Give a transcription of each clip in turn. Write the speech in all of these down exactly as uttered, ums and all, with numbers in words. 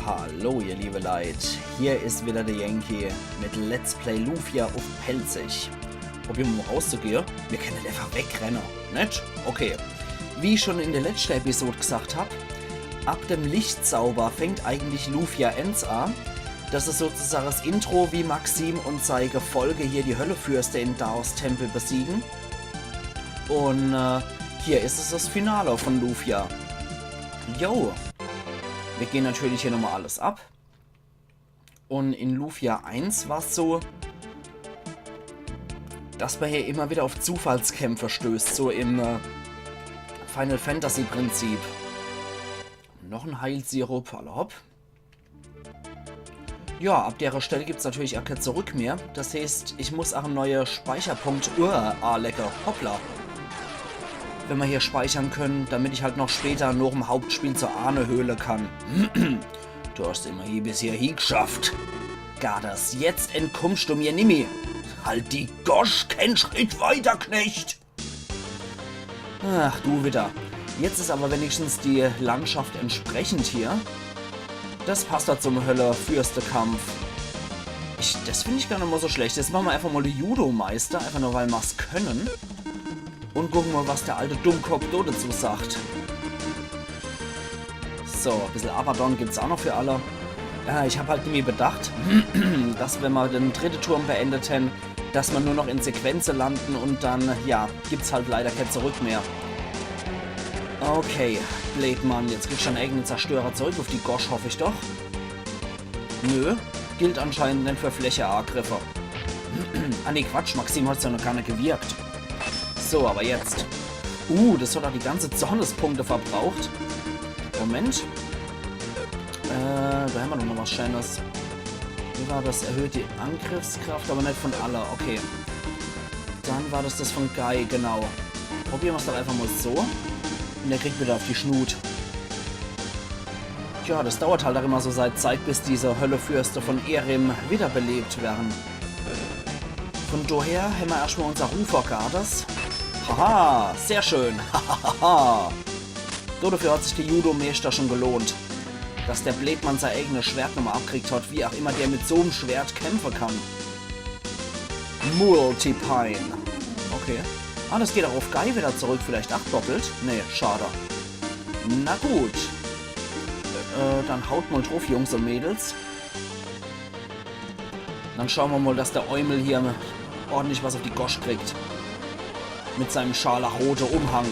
Hallo, ihr liebe Leit. Hier is wieder der Yankee mit Let's Play Lufia uff Pälzisch. Probiere mer mol rauszugehe. Mir kenne einfach wegrenne. Net? Okay. Wie ich schon in der letzte Episode gesagt hab, ab dem Lichtzauber fängt eigentlich Lufia eens a. Das is sozusagen das Intro, wie Maxim und sei Gefolge hier die Höllefürste im Daos-Tempel besiegen. Und äh, hier is es das Finale von Lufia. Jo. Mir gehen natürlich hier nochmal alles ab. Und in Lufia eens war's so, dass man hier immer wieder auf Zufallskämpfe stößt, so im äh, Final Fantasy Prinzip. Noch en Heilsirup, alla hopp. Ja, ab dere Stelle gibt's natürlich aa kee Zurück mehr. Das heißt, ich muss aa en neue Speicherpunkt, uh, aalecke, hoppla. Wenn mer hier speichern können, damit ich halt noch später noch im Hauptspiel zur Ahne-Höhle kann. Du hast immerhin bis hierhin geschafft. Gades, jetzt entkommst du mir nimmi. Halt die Gosch, keen Schritt weiter, Knecht. Ach, du wieder. Jetzt is aber wenigstens die Landschaft entsprechend hier. Das passt doch zum Hölle-Fürste-Kampf. Ich, das find ich gar net mal so schlecht. Jetzt mache mer einfach mal die Judo-Meister, einfach nur weil mer's können. Und gucke mal, was der alte Dummkopf do dazu sagt. So, e bissel Abaddon gibt's aa noch für alle. Ja, ich hab halt nimmi bedacht, dass wenn mer den dritte Turm beendet hän, dass mer nur noch in Sequenze landen und dann, ja, gibt's halt leider kee Zurück mehr. Okay, Blademann, jetzt kriegst du deinen eigenen Zerstörer zurück. Auf die Gosch hoff ich doch. Nö, gilt anscheinend net für Flächeangriffe. Ah nee, Quatsch, Maxim hat's ja noch gar net gewirkt. So, aber jetzt. Uh, das hat aa die ganze Zornespunkte verbraucht. Moment. Äh, da hämmer doch noch was Scheenes. Wie war das? Erhöht die Angriffskraft, aber net von alle. Okay. Dann war das das von Guy, genau. Probiere mer's doch einfach mal so. Und er kriegt wieder auf die Schnut. Tja, das dauert halt aa immer so sei Zeit, bis diese Höllefürste von Irem wiederbelebt werre. Von daher hämmer erscht mal unser Ruh vor Gades. Haha, sehr schön. Hahaha. So, dafür hat sich der Judo-Meister schon gelohnt. Dass der Blademann sei eigenes Schwert nochmal abkriegt hat, wie auch immer der mit so'm Schwert kämpfe kann. Multipine. Okay. Ah, das geht auch auf Guy wieder zurück, vielleicht aa doppelt. Nee, schade. Na gut. Äh, dann haut mal druff, Jungs und Mädels. Dann schaue mer mal, dass der Eumel hier ordentlich was auf die Gosch kriegt. Mit seinem scharlachrote Umhang.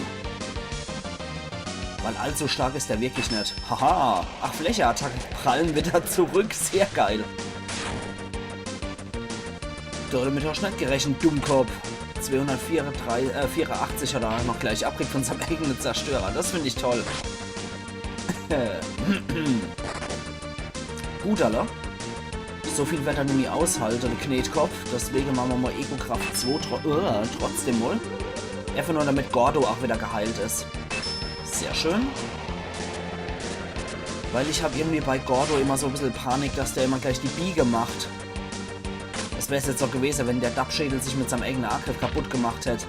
Weil allzu stark is der wirklich net. Haha. Ach, Flächeattacke prallen wieder zurück. Sehr geil. Damit hast du net gerechnet, Dummkopf. Zweihundertvierunddreißig, äh, vierundachtzig hat er noch gleich abkriegt von seinem eigenen Zerstörer. Das find ich toll. Gut, alla. So viel werd er nimmi aushalte, de Knetkopf. Deswege mache mer mal Ego-Kraft zwei tro äh, trotzdem mal. Einfach nur, damit Gordo auch wieder geheilt is. Sehr schön. Weil ich hab irgendwie bei Gordo immer so e bissel Panik, dass der immer gleich die Biege macht. Das wär's jetzt doch gewese, wenn der Dappschädel sich mit seinem eigenen Angriff kaputt gemacht hätt.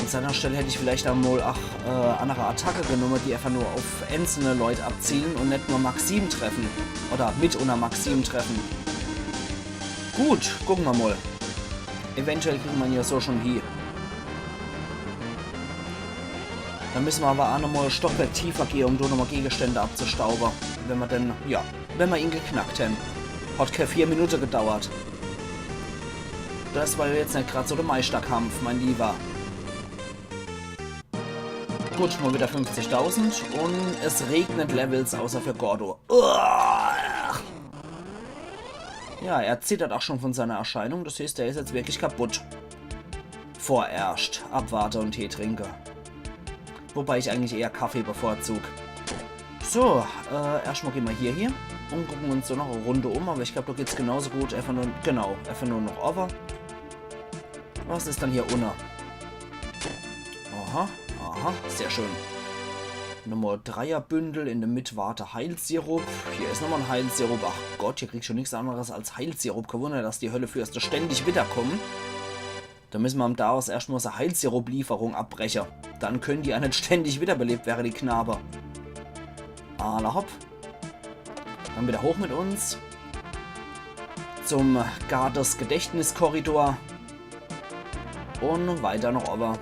An seiner Stelle hätt ich vielleicht aa mal ach, äh, andere Attacke genumme, die einfach nur auf einzelne Leut abzielen und net nur Maxim treffen. Oder mitunner Maxim treffen. Gut, gucke mer mal. Eventuell kriege mer'n ja so schon hie. Dann müsse mer aber aa nochmal e Stockwerk tiefer gehe, um do nochmal Gegenstände abzustaube. Wenn mer denn, ja, wenn mer ihn geknackt hän. Hat kee vier Minute gedauert. Das war ja jetzt net grad so de Meisterkampf, mein Lieber. Gut, mal wieder fünfzigtausend und es regnet Levels, außer für Gordo. Uah. Ja, er zittert auch schon von seiner Erscheinung, das heißt, er is jetzt wirklich kaputt. Vorerscht abwarte und Tee trinke. Wobei ich eigentlich eher Kaffee bevorzug. So, äh, erscht mal geh mer hier, hier und gucke uns so noch e Runde um, aber ich glaub, do geht's genauso gut, einfach nur, genau, einfach nur noch over. Was is dann hier unne? Aha, aha, sehr schön. Nummer Dreier-Bündel, in der Mitte war der Heilsirup. Hier is nochmal en Heilsirup. Ach Gott, hier kriegst du nix anderes als Heilsirup. Kee Wunder, dass die Höllefürste ständig wiederkommen. Da müsse mer am Daos erscht mal sei Heilsirup-Lieferung abbreche. Dann können die aa net ständig wiederbelebt werre, die Knabe. Alla hopp. Dann wieder hoch mit uns. Zum Gades-Gedächtniskorridor. Und weiter noch owwe.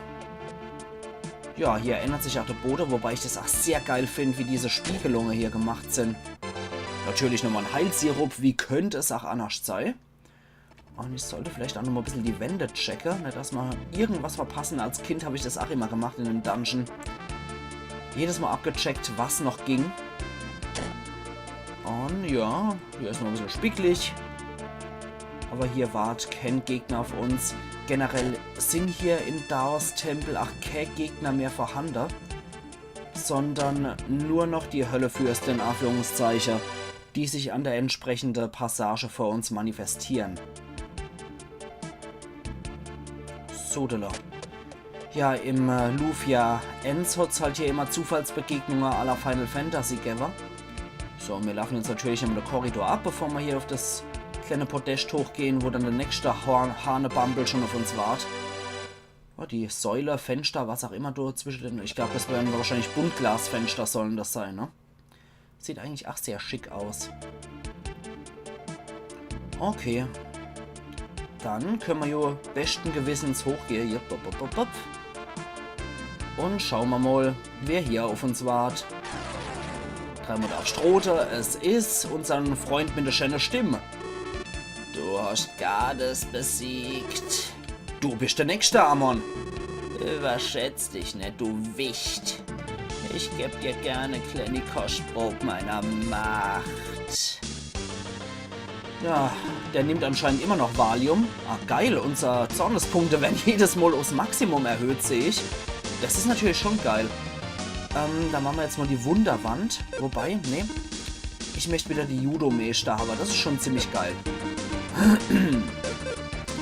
Ja, hier ändert sich auch der Boden, wobei ich das auch sehr geil finde, wie diese Spiegelungen hier gemacht sind. Natürlich nochmal ein Heilsirup, wie könnte es auch anders sein? Und ich sollte vielleicht auch nochmal ein bisschen die Wände checken, nicht dass wir irgendwas verpassen. Als Kind habe ich das auch immer gemacht in dem Dungeon. Jedes Mal abgecheckt, was noch ging. Und ja, hier ist noch ein bisschen spiegelig. Aber hier wart kein Gegner auf uns. Generell sind hier im Daos-Tempel auch kein Gegner mehr vorhanden, sondern nur noch die Höllefürstin, Anführungszeichen, die sich an der entsprechenden Passage vor uns manifestieren. Sodele. Ja, im äh, Lufia eens hat's halt hier immer Zufallsbegegnungen à la Final Fantasy gewwe. So, wir laufen jetzt natürlich immer den Korridor ab, bevor wir hier auf das kleine Podest hochgehen, wo dann der nächste Hahn Hahnebambel schon auf uns wart. Oh, die Säule, Fenster, was auch immer dort zwischen den... Ich glaube, das werden wahrscheinlich Buntglasfenster sollen das sein, ne? Sieht eigentlich auch sehr schick aus. Okay. Dann können wir ja besten Gewissens hochgehen. Jupp, bup, bup, bup, bup. Und schauen wir mal, wer hier auf uns wart. Dreimal darfst rote, es ist unser Freund mit der schönen Stimme. Du hast Gades besiegt. Du bist der Nächste, Amon. Überschätz dich nicht, du Wicht. Ich geb dir gerne kleine Kostprobe meiner Macht. Ja, der nimmt anscheinend immer noch Valium. Ah, geil, unser Zornespunkte werden jedes Mal aufs Maximum erhöht, sehe ich. Das ist natürlich schon geil. Ähm, dann machen wir jetzt mal die Wunderwand. Wobei, nee. Ich möchte wieder die Judo-Meister haben. Das ist schon ziemlich geil.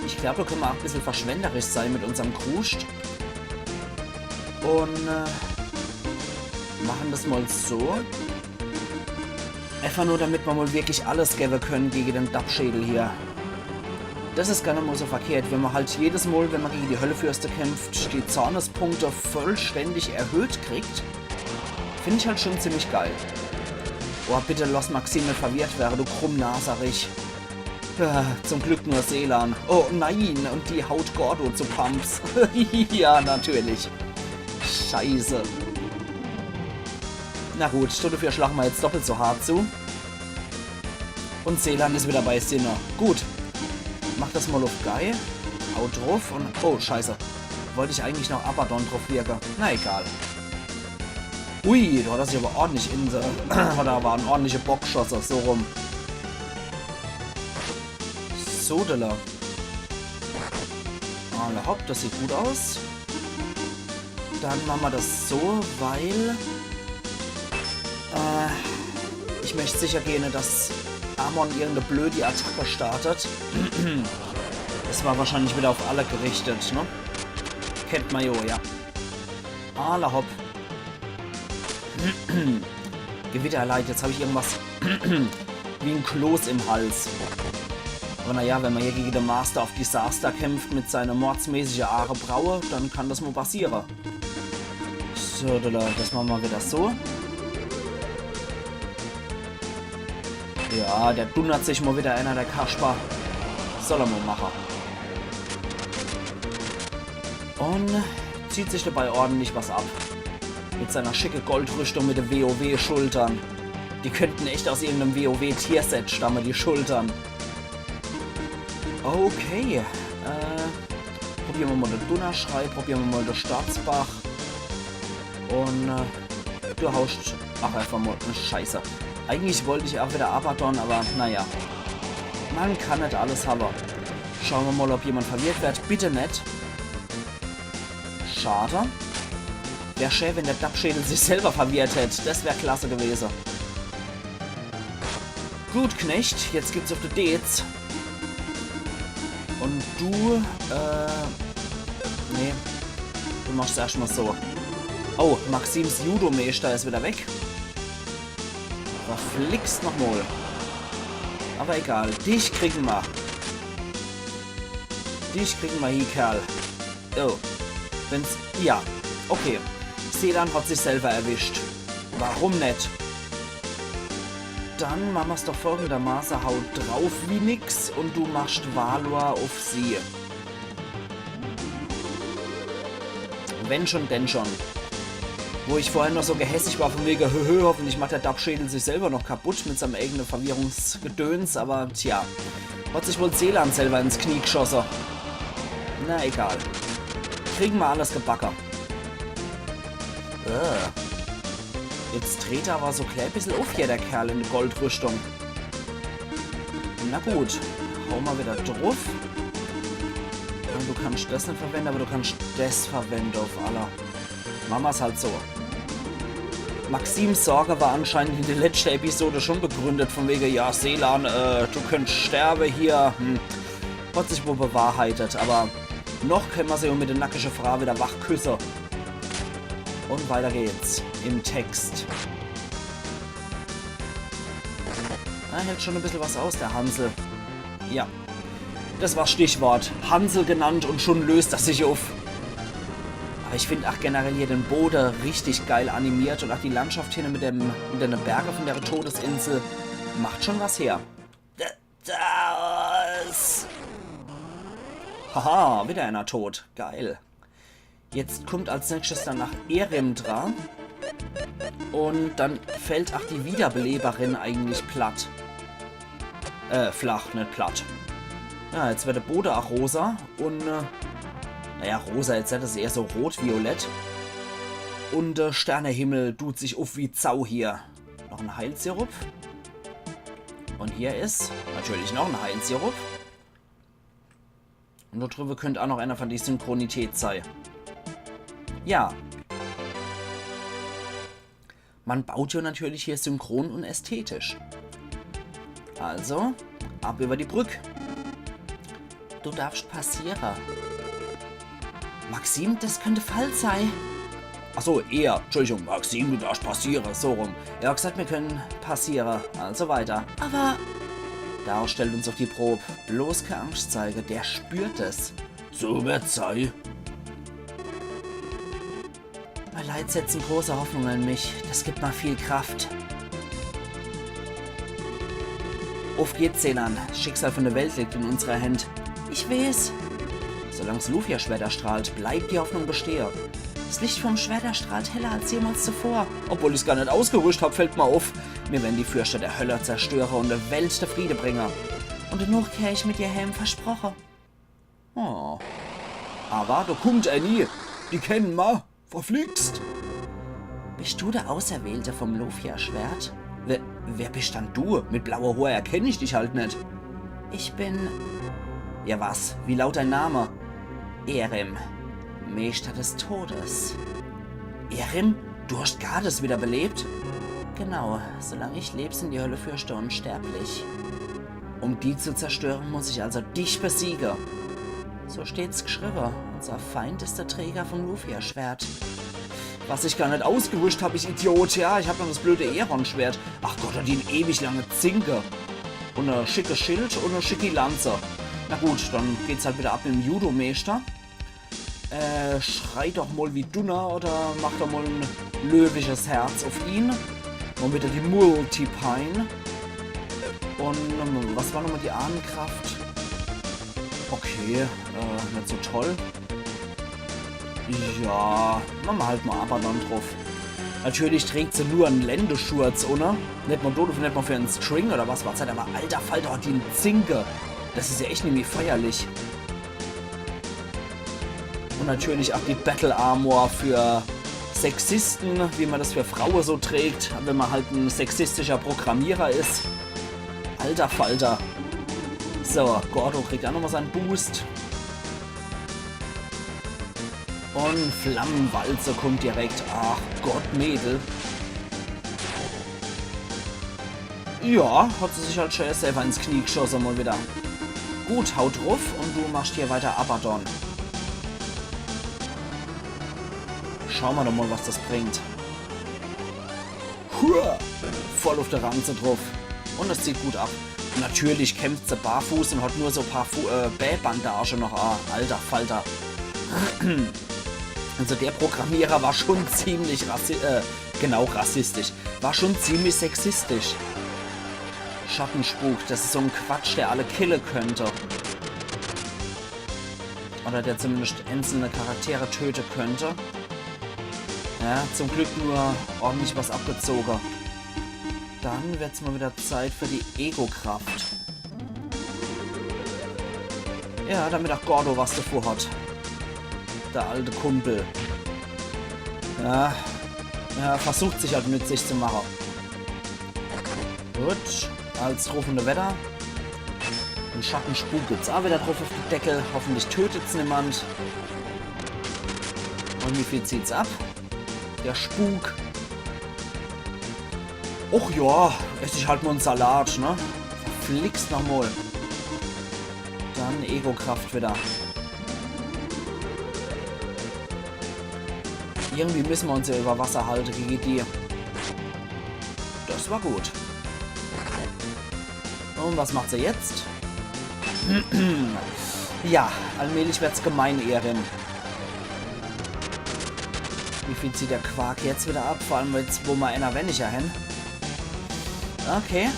Ich glaube, da können wir auch ein bisschen verschwenderisch sein mit unserem Kruscht. Und äh, machen das mal so. Einfach nur, damit wir mal wirklich alles geben können gegen den Dappschädel hier. Das ist gar nicht mal so verkehrt, wenn man halt jedes Mal, wenn man gegen die Höllefürstin kämpft, die Zornespunkte vollständig erhöht kriegt. Finde ich halt schon ziemlich geil. Oh, bitte lass Maxim nicht verwirrt werden, du Krummnasarich. Ah, zum Glück nur Selan. Oh nein, und die haut Gordo zu Pumps. Ja, natürlich. Scheiße. Na gut, so dafür schlagen wir jetzt doppelt so hart zu. Und Selan ist wieder bei Sinne. Gut. Mach das mal auf Guy. Hau drauf und... Oh, scheiße. Wollte ich eigentlich noch Abaddon drauf wirken. Na egal. Ui, da hat er sich aber ordentlich in... Hat er aber einen ordentlichen Bock geschossen, so rum. Sodele. Alla hopp, das sieht gut aus. Dann machen wir das so, weil... Äh, ich möchte sicher gehen, dass Amon irgendeine blöde Attacke startet. Das war wahrscheinlich wieder auf alle gerichtet, ne? Kennt man jo, ja. Alla hopp. Gewitter, Leute, jetzt habe ich irgendwas wie ein Kloß im Hals. Aber naja, wenn man hier gegen den Master of Disaster kämpft mit seiner mordsmäßigen Aarebraue, dann kann das mal passieren. So, da, da, das machen wir wieder so. Ja, der dunnert sich mal wieder einer, der Kasper. Soll er mal machen. Und zieht sich dabei ordentlich was ab. Mit seiner schicke Goldrüstung mit den WoW-Schultern. Die könnten echt aus irgendeinem WoW-Tierset stammen, die Schultern. Okay, äh, probieren wir mal den Dunnerschrei, probieren wir mal den Sturzbach. Und äh, du haust... Ach, einfach mal. Scheiße. Eigentlich wollte ich auch wieder Abaddon, aber naja. Man kann nicht alles haben. Schauen wir mal, ob jemand verwirrt wird. Bitte nicht. Schade. Wär schön, wenn der Dappschädel sich selber verwirrt hätte. Das wär klasse gewesen. Gut, Knecht, jetzt gibt's auf die Deez. Und du, äh, nee. Du machst erstmal so. Oh, Maxims Judo-Meister ist wieder weg. Verflixt nochmal. Aber egal, dich kriegen wir. Dich kriegen wir hier, Kerl. Oh. Wenn's... Ja. Okay. Selan hat sich selber erwischt. Warum nicht? dann mache mer's doch folgendermaße. Hau drauf wie nix und du machst Valor auf sie. Wenn schon, denn schon. Wo ich vorher noch so gehässig war, von wege, höhö, hoffentlich macht der Dappschädel sich selber noch kaputt mit seinem eigenen Verwirrungsgedöns, aber tja, hat sich wohl Selan selber ins Knie geschosse. Na egal. Kriegen mer alles gebacke. Äh. Jetzt dreht er aber so klein bissel auf hier, der Kerl in der Goldrüstung. Na gut, hau mer wieder druff. Ja, du kannst das net verwende, aber du kannst das verwende auf alle. Mache mer's halt so. Maxims Sorge war anscheinend in der letzten Episode schon begründet, von wege, ja, Selan, äh, du könntest sterbe hier. Hm. Hat sich wohl bewahrheitet, aber noch könne mer se jo mit der nackische Frau wieder wach küsse. Und weiter geht's im Text. Er hält schon e bissel was aus, der Hansel. Ja. Das war Stichwort. Hansel genannt und schon löst er sich auf. Aber ich find ach generell hier den Bode richtig geil animiert und ach die Landschaft hinne mit dem, mit den Berge von der Todesinsel macht schon was her. Das. Haha, wieder einer tot. Geil. Jetzt kommt als nächstes dann noch Erim dra. Und dann fällt ach die Wiederbeleberin eigentlich platt. Äh, flach, net platt. Ja, jetzt wird der Bode ach rosa und, äh, naja, rosa jetzt, das is eher so rot-violett. Und, äh, Sternehimmel tut sich uff wie Sau hier. Noch en Heilsirup. Und hier is natürlich noch en Heilsirup. Und do drübe könnt ach noch einer von die Synchronität sei. Ja. Man baut jo natürlich hier synchron und ästhetisch. Also, ab über die Brück. Du darfst passiere. Maxim, das könnt Fall sei. Ach so, er. Entschuldigung, Maxim, du darfst passiere. So rum. Er hat gesagt, wir können passiere. Also weiter. Aber der stellt uns auf die Prob. Bloß kei Angst zeige, der spürt es. So wird's sei. Mei Leit setzen große Hoffnung in mich. Das gibt mer viel Kraft. Uff geht's, Selan. Das Schicksal von der Welt liegt in unserer Hand. Ich weeß. Solang's Lufia-Schwert erstrahlt, bleibt die Hoffnung bestehe. Das Licht vom Schwert erstrahlt heller als jemals zuvor. Obwohl ich's gar net ausgerüscht hab, fällt mer uff. Mir werden die Fürchte der Hölle zerstöre und der Welt der Friede bringe. Und dennoch kehr ich mit dir heim, versproche. Oh. Aber do kummt ääni. Die kennen mer. Verflixt. Bist du der Auserwählte vom Lufia-Schwert? Wer, wer bist dann du? Mit blaue Hoor erkenn ich dich halt net. Ich bin... Ja was? Wie laut dein Name? Erim, Meister des Todes. Erim, du hast Gades wiederbelebt? Genau, solang ich leb, sind die Höllefürchte unsterblich. Um die zu zerstören, muss ich also dich besiege. So steht's geschriebe. Unser Feind ist der Träger vom Lufia-Schwert. Was ich gar net ausgerüscht hab, ich Idiot. Ja, ich hab noch das blöde Aeron-Schwert. Ach Gott, hat die en ewig lange Zinke. Und e schicke Schild und e schicki Lanze. Na gut, dann geht's halt wieder ab mit dem Judo-Meester. Äh, schrei doch mal wie Dunner oder mach doch mal e löwisches Herz auf ihn. Mal wieder die Multipine. Und, ähm, was war nochmal die Ahnenkraft? Okay, äh, net so toll. Ja, mache mer halt mal Abaddon drauf. Natürlich trägt se nur en Lendeschurz, oder? Net mal doof, net mal für en String oder was war's halt, aber alter Falter, hat die en Zinke. Das is ja echt nämlich feierlich. Und natürlich auch die Battle Armor für Sexisten, wie man das für Fraue so trägt, wenn man halt ein sexistischer Programmierer ist. Alter Falter. So, Gordo kriegt auch nochmal seinen Boost. Und Flammenwalze kommt direkt. Ach Gott, Mädel. Ja, hat se sich halt schön selber ins Knie geschosse mal wieder. Gut, hau druff und du machst hier weiter Abaddon. Schaue mer doch mal, was das bringt. Hua! Voll auf der Ranze druff. Und das zieht gut ab. Natürlich kämpft se barfuß und hat nur so paar Fu äh, Bäbandage noch an. Alter Falter. Also der Programmierer war schon ziemlich rassi äh, genau, rassistisch. War schon ziemlich sexistisch. Schattenspuk, das is so en Quatsch, der alle kille könnt. Oder der zumindest einzelne Charaktere töte könnt. Ja, zum Glück nur ordentlich was abgezoge. Dann wird's mal wieder Zeit für die Ego-Kraft. Ja, damit auch Gordo was davor hat. Der alte Kumpel. Ja, ja, versucht sich halt nützlich zu machen. Gut, als rufende Wetter. En Schattenspuk gibt's auch wieder drauf auf die Deckel. Hoffentlich tötet's niemand. Und wie viel zieht's ab? Der Spuk. Och ja, ess ich halt nur en Salat, ne? Verflixt nochmal. Dann Ego-Kraft wieder. Irgendwie müssen wir uns ja über Wasser halten gegen die. Das war gut. Und was macht sie jetzt? Ja, allmählich wird's gemein, Erin. Wie viel zieht der Quark jetzt wieder ab? Vor allem jetzt, wo mer einer weniger hen. Okay.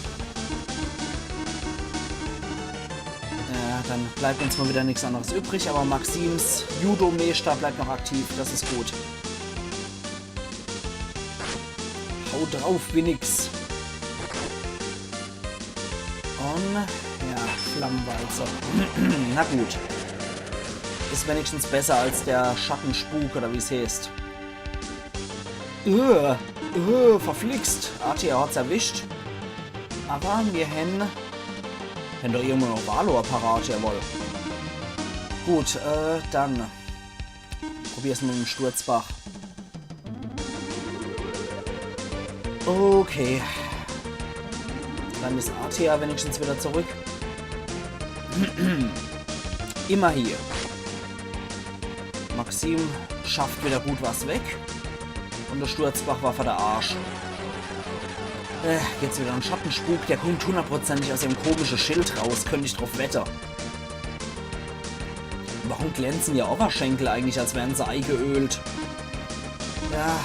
Ja, dann bleibt uns mal wieder nichts anderes übrig, aber Maxims Judo-Meister bleibt noch aktiv, das ist gut. Hau drauf, Winix. Und, ja, Flammenwalzer. Na gut. Ist wenigstens besser als der Schattenspuk, oder wie's heißt. Äh, äh, verflixt. Artea hat's erwischt. Aber mir hen, hen doch irgendwo noch Valor parat, jawohl. Gut, äh, dann probier's mal mit dem Sturzbach. Okay. Dann ist Artea wenigstens wieder zurück. Immerhin. Maxim schafft wieder gut was weg. Und der Sturzbach war für der Arsch. Äh, jetzt wieder en Schattenspuk, der kommt hundertprozentig aus dem komischen Schild raus, könnt ich drauf wette. Warum glänzen ihr Oberschenkel eigentlich, als wären sie eingeölt? Ja,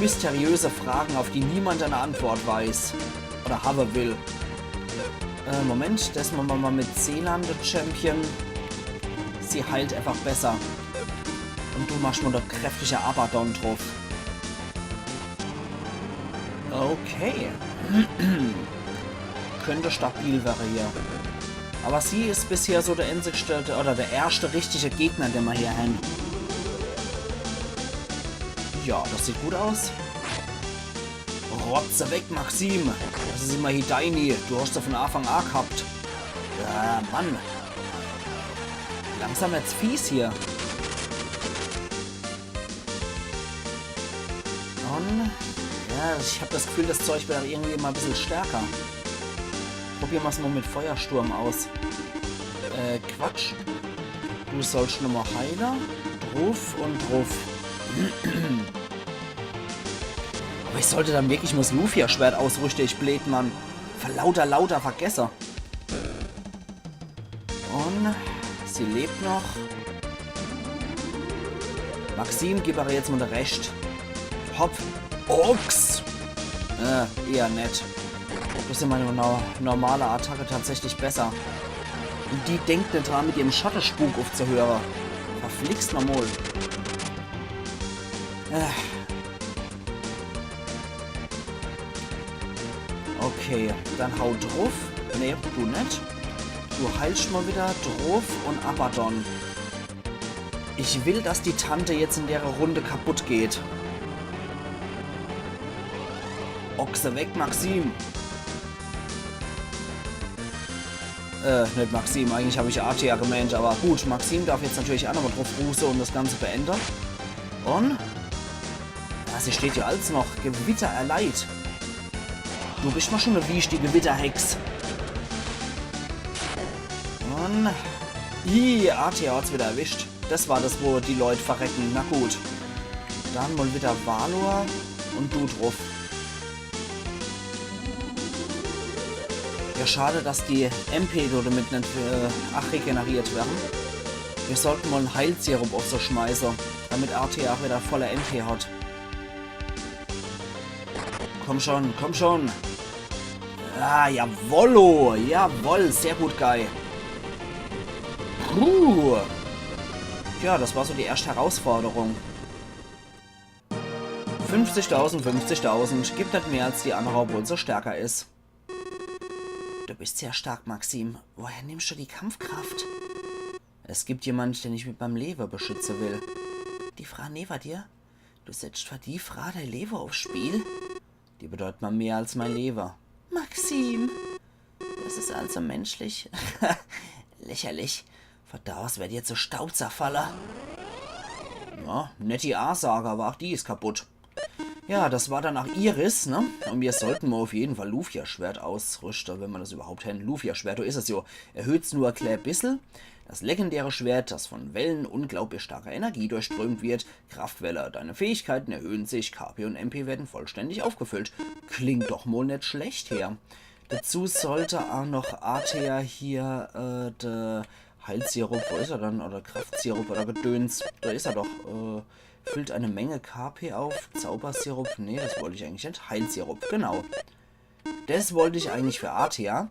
mysteriöse Fragen, auf die niemand eine Antwort weiß. Oder haben will. Äh, Moment, das machen wir mal mit Selan, der Champion. Sie heilt einfach besser. Und du machst mal da kräftiger Abaddon drauf. Okay. Könnte stabil wäre hier. Aber sie ist bisher so der einzigste, der, oder der erste richtige Gegner, den wir hier haben. Ja, das sieht gut aus. Rotze weg, Maxim. Das ist immerhin deini. Du hast sie von Anfang an gehabt. Ja, Mann. Langsam wird's fies hier. Und, ja, ich hab das Gefühl, das Zeug wird irgendwie immer ein bisschen stärker. Probieren wir's mal mit Feuersturm aus. Äh, Quatsch. Du sollst nochmal heilen. Druff und druff. Aber ich sollte dann wirklich mal das Lufia-Schwert ausrüsten, ich Blödmann. Vor lauter, lauter vergesse. Und sie lebt noch. Maxim, gib aber jetzt mal de Rest. Hopp. Ochs. Äh, eher nett. Das ist meine no normale Attacke tatsächlich besser. Und die denkt nicht dran, mit ihrem Schattenspuk aufzuhören. Verflixt nochmal. Äh. Okay, dann hau druff. Nee, du net. Du heilst mal wieder. Druff und Abaddon. Ich will, dass die Tante jetzt in der Runde kaputt geht. Ochse weg, Maxim. Äh, nicht Maxim, eigentlich habe ich Artea gemeint, aber gut, Maxim darf jetzt natürlich auch nochmal drauf ruße und das Ganze beende. Und? Ja, sie steht ja als noch. Gewitter erleidet. Du bist mal schon eine wichtige Gewitterhex. Und. Ih, Artea hat's wieder erwischt. Das war das, wo die Leute verrecken. Na gut. Dann mal wieder Valor und du druff. Ja, schade, dass die M P damit nicht äh, ach regeneriert werden. Wir sollten mal ein Heilsirup auf sie schmeißen, damit Artea auch wieder volle M P hat. Komm schon, komm schon. Ah, jawollo. Jawoll, sehr gut, Guy. Puh. Tja, das war so die erschte Herausforderung. Fünfzigtausend, fünfzigtausend. Gibt net mehr als die annere, obwohl se stärker is. Du bist sehr stark, Maxim. Woher nimmst du die Kampfkraft? Es gibt jemand, den ich mit meinem Lewe beschütze will. Die Fra newer dir? Du setzt für die Fra dei Lewe aufs Spiel? Die bedeutet mir mehr als mein Lewe. Maxim! Das ist also menschlich. Lächerlich. Verdammt, werd jetzt zu Staub zerfalle. Na, nett die Ansage, aber auch die is kaputt. Ja, das war dann auch Iris, ne? Und mir sollten mal auf jeden Fall Lufia-Schwert ausrüsten, wenn man das überhaupt hen. Lufia-Schwert, do is es jo. Erhöht's nur e klä bissel. Das legendäre Schwert, das von Wellen unglaublich starker Energie durchströmt wird. Kraftwelle, deine Fähigkeiten erhöhen sich, K P und M P werden vollständig aufgefüllt. Klingt doch mal net schlecht her. Dazu sollte auch noch Artea hier, äh, de Heilsirup, wo is er dann? Oder Kraftsirup oder Gedöns. Da is er doch. Äh, füllt eine Menge K P auf. Zaubersirup, nee, das wollt ich eigentlich net. Heilsirup, genau. Das wollt ich eigentlich für Artea.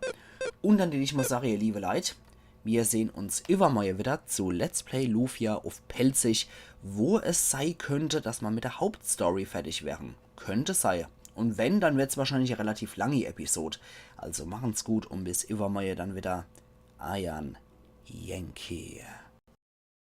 Und dann will ich mal sagen, ihr liebe Leit, wir sehen uns übermorgen wieder zu Let's Play Lufia auf Pälzisch, wo es sei könnte, dass man mit der Hauptstory fertig wären. Könnte sei. Und wenn, dann wird's wahrscheinlich e relativ langi Episode. Also machen's gut und bis übermorgen dann wieder. Eiern Yankee.